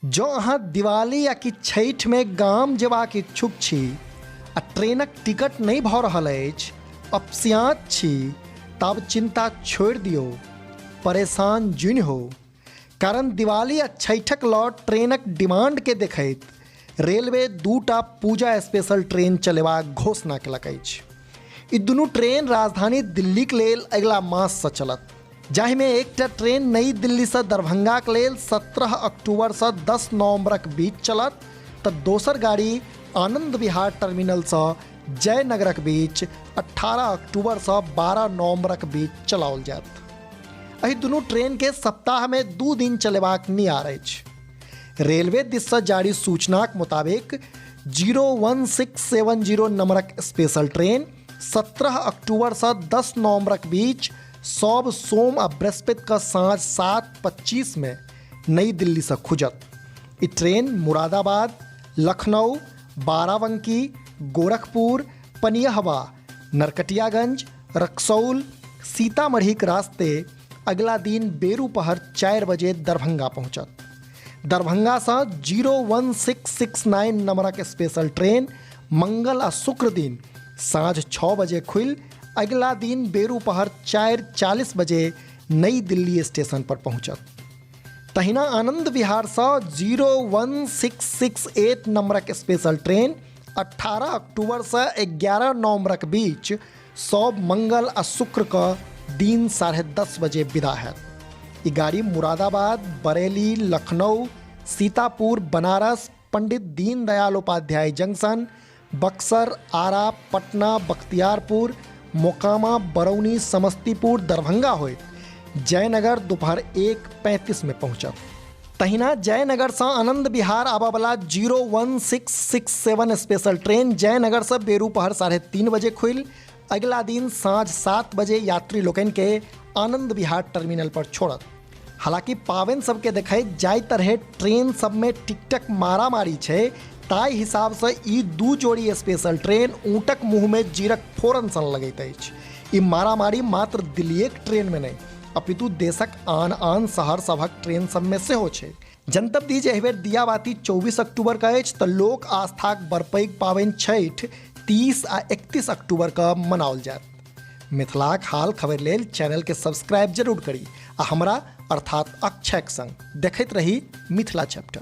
जँ अहाँ दिवाली या कि छठिमे गाम जेबाक इच्छुक छी आ ट्रेनक टिकट नहि भऽ रहल अछि, अपसियाँत छी, तऽ आब चिन्ता छोड़ि दियौ, परेशान जुनि होउ। कारण दिवाली आ छठिक लऽ ट्रेनक डिमांडके देखैत रेलवे दूटा पूजा स्पेशल ट्रेन चलेबाक घोषणा केलक अछि। ई दुनू ट्रेन राजधानी दिल्लीक लेल अगिला माससँ चलत, जाहिमे एकटा ट्रेन नई दिल्लीसँ दरभंगाक लेल 17 अक्टूबरसँ 10 नवंबरक बीच चलत, तऽ दोसर गाड़ी आनंद विहार टर्मिनलसँ जयनगरक बीच 18 अक्टूबरसँ 12 नवंबरक बीच चलाओल जायत। एहि दुनू ट्रेनके सप्ताहमे 2 दिन चलेबाक नियार अछि। रेलवे दिससँ जारी सूचनाक मुताबिक 01670 नंबरक स्पेशल ट्रेन 17 अक्टूबरसँ 10 नवंबरक बीच सब सोम आ बृहस्पति के साँझ 7:25 में नई दिल्लीसँ खुजत। ई ट्रेन मुरादाबाद, लखनऊ, बाराबंकी, गोरखपुर, पनियहवा, नरकटियागंज, रक्सौल, सीतामढ़ीक रास्ते अगला दिन बेरूपहर 4 बजे दरभंगा पहुंचत। दरभंगासँ 01669 नंबरक स्पेशल ट्रेन मंगल आ शुक्र दिन साँझ 6 बजे खुलि अगिला दिन बेरूपहर 4:40 बजे नई दिल्ली स्टेशन पर पहुंचत। तहिना आनंद विहारसँ 01668 नंबरक स्पेशल ट्रेन 18 अक्टूबरसँ 11 नवंबरक बीच सब मंगल आ शुक्र के दिन 10:30 बजे विदा हैत। ई गाड़ी मुरादाबाद, बरेली, लखनऊ, सीतापुर, बनारस, पंडित दीनदयाल उपाध्याय जंक्शन, बक्सर, आरा, पटना, बख्तियारपुर, मोकामा, बरौनी, समस्तीपुर, दरभंगा होइत जयनगर दोपहर 1:35 में पहुंचत। तहिना जयनगरसँ आनंद विहार आबयवला 01667 स्पेशल ट्रेन जयनगरसँ बेरूपहर 3:30 बजे खुलि अगिला दिन साँझ 7 बजे यात्री लोकनिके आनंद विहार टर्मिनल पर छोड़त। हालांकि पाबनि सबके देखैत जाहि तरहे ट्रेन सबमे टिकटक मारामारी छै, ताहि हिसाबसँ ई 2 जोड़ी स्पेशल ट्रेन ऊँटक मुँहमे जीरक फोरन सन लगैत अछि। ई मारामारी मात्र दिल्लीएक ट्रेनमे नहि, अपितु देशक आन आन शहर सभक ट्रेन सबमे सेहो छै। जनतब दी जे एहिबेर दियाबाती 24 अक्टूबर के अछि, तऽ लोक आस्थाक बड़ पैघ पाबनि छठि 30 आ 31 अक्टूबर के मनाओल जायत। मिथिलाक हाल खबर लेल चैनल के सब्सक्राइब जरूर करी आ हमरा अर्थात अक्षयक संग देखैत रही मिथिला चैप्टर।